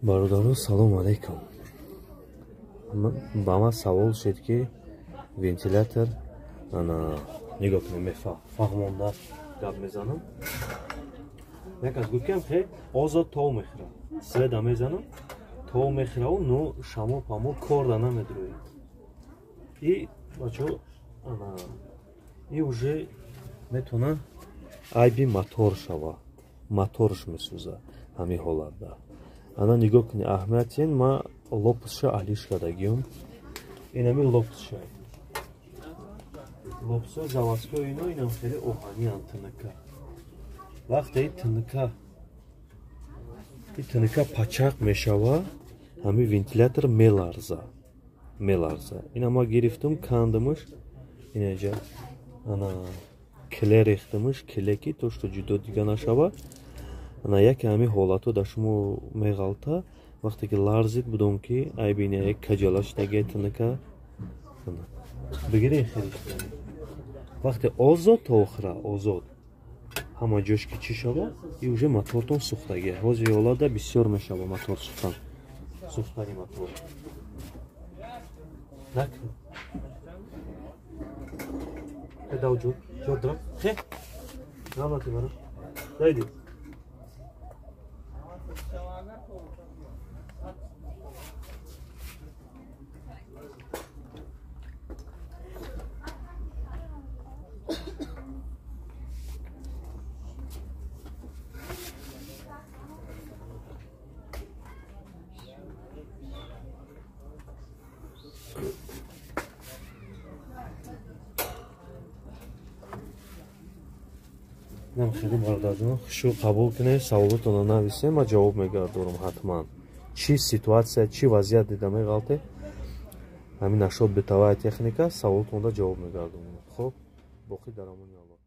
Бародаро, салом алейкум. Ба ман савол шуд, ки вентилятор, ана нигоҳ кунед, мефаҳмонда гап мезанам. Як аз гуфт, ки хе озод тов мехӯрад, света мезанам, тов мехӯраву, но шамо памо корда намедрояд. И бачо, ана и уже метавона айби мотор шава, моторш месӯза ҳамин ҳолатда. Ана нигоҳ кунед, аҳамиятин, ма лопусша алиш кардагиём. Инами лопусша, лопусҳои заводской ино инам хеле оҳаниянд, тнк. Вақте и тнк пачақ мешава, ҳамин вентилятор меларза, меларза. Ина ма гирифтум, кандимаш, инаҷа ана клей рехтимаш, клей ки то что ҷудо дига нашава. Ана яке ҳамин ҳолатҳо дар шумо меғалта, вақте ки ларзид, будом ки айби ина як каҷала шудагия тнк бигирин хеле. Вақте озод то охира озод ҳама ҷош ки чӣ шава, и уже мотортон сӯхтагия. Ҳозир ҳолатда бисёр мешава мотор сӯхтан, сӯхтани мотор. Накун. Дав ҷур ҷор дра хе рамати бара дайди. Инам хеле, бародарҷон, хушу қабул кунед, саволотонро нависем, ма ҷавоб мегардорам ҳатман. Чӣ ситуация, чӣ вазъият дида меғалте, ҳамин нашод бытовая техника, саволотонда ҷавоб мегардонам. Хоб, боқӣ дар амони Аллоҳ.